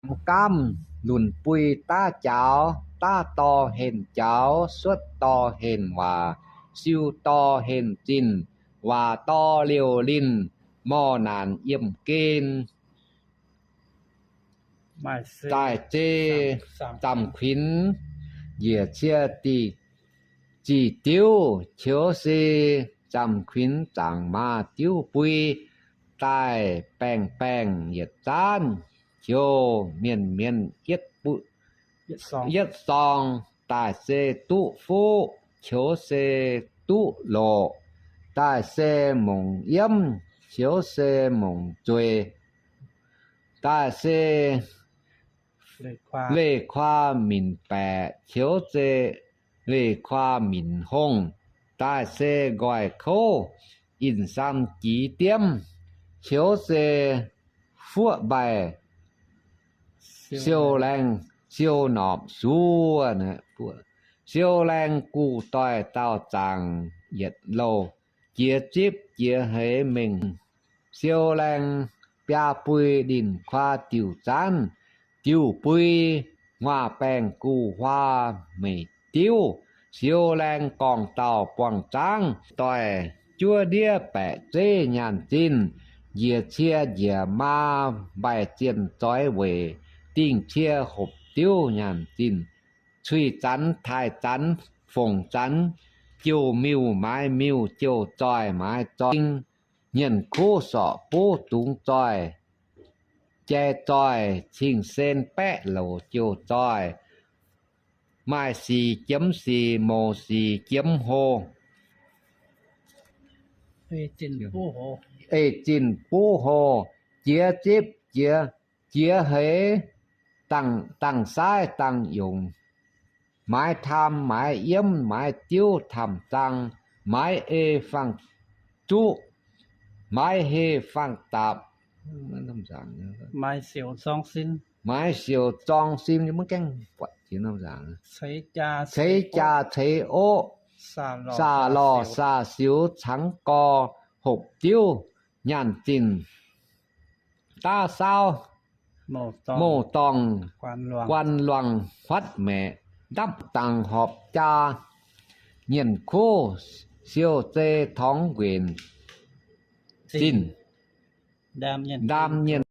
ၵၢມ ລຸນປຸຍ ຕາຈາວ ຕາຕໍ່ເຫັນຈາວ ສວດຕໍ່ເຫັນຫວາ ຊິວຕໍ່ເຫັນຈິນ ຫວາຕໍ່ຫຼຽວລິນ ໝໍ້ນານຢ້ຽມເກນ ຕາຍເຈ ຈຳຂວິນ ເຢຍເຊຍຕີ ຈີຕິວ ຂຽວເຊ ຈຳຂວິນຈາງມາຕິວປຸຍ ຕາຍແປງແປງ ຢຽດຈານ ຂຽວມຽນມຽນ ຢຽດປຸ ຢຽດຊອງ ຢຽດຊອງ ຕາຍເຊຕຸຟູ ຂຽວເຊຕຸໂຫຼ ຕາຍເຊມົງຢ້ຽມ ຂຽວເຊມົງຈົວຍ ຕາຍເຊ ເລຂວາ ເລຂວາມິນແປ ຂຽວເຊ ເລຂວາມິນຫົງ ຕາຍເຊກອຍໂຄ ອິນຊຳຈີຕຽມ ຂຽວເຊຟວບໃບ ສຽວແລງ ສຽວໜອບສວນ ສຽວແລງກູ່ຕ້ອຍເຕົ້າຈາງ ຢຽດໂລ ເຈຍຈິບ ເຈຍເຫເມັງ ສຽວແລງ ປຽປຸຍດິນຂວາ ຕິວຈານ ຕິວປຸຍ ຫວາແປງກູ່ຫວາ ເມຕິວ ສຽວແລງກອງເຕົ້າ ປວງຈາງ ຕ້ອຍ ຈົວເດຍແປະເຈ ຍານຈິນ ເຢຍເຊຍ ເຢຍມາ ໃບຈຽນຈອຍເຫວ ຕິ່ງເຊຍ ຫົບຕິວ ຍານຈິນ ຊຸຍຈັນ ທາຍຈັນ ຝົງຈັນ ຈິວມິວ ໝາຍມິວ ເຈີວຈອຍ ໝາຍຈອຍ ຍຽນຄູ ເສາະປູ ຕຸງຈອຍ ແຈຈອຍ ຊິງເຊນ ແປະໂຫຼ ເຈີວຈອຍ ໝາຍສີ ຈຽມສີ ໂມສີ ຈຽມໂຮ ເອຈິນ ປູໂຮ ເອຈິນ ປູໂຮ ເຈຍຈິບ ເຈຍ ເຈຍເຫ ຕັ້ງ ຕັ້ງຊາຍ ຕັ້ງຢົງ ໝາຍທາມ ໝາຍຢ້ຽມ ໝາຍຕິວ ທຳຈັ່ງ ໝາຍເອ ຟັງຈຸ ໝາຍເຮ ຟັງຕັບ ມັນນຳສັງ ໝາຍສຽວ ຊອງຊິນ ໝາຍສຽວ ຊອງຊິນ ມັນແກ່ງປວດທີ່ນຳສັງ ໄຊຈາ ໄຊຈາ ໄຊໂອ ສາຫຼໍ່ ສາຫຼໍ່ ສາສິວ ສາສິວ ສັງກໍ ຫົບຕິວ ຍານຈິນ ຕາຊາວ ໂມຕອງ ໂມຕອງ ກວານຫຼວງ ກວານຫຼວງ ຫວັດແໝ ດັບຕັງ ຫອບຈາ ຍຽນຄູ ສຽວເຈ ທອງເຫວນ ຈິນ ດາມຍຽນ ດາມຍຽນ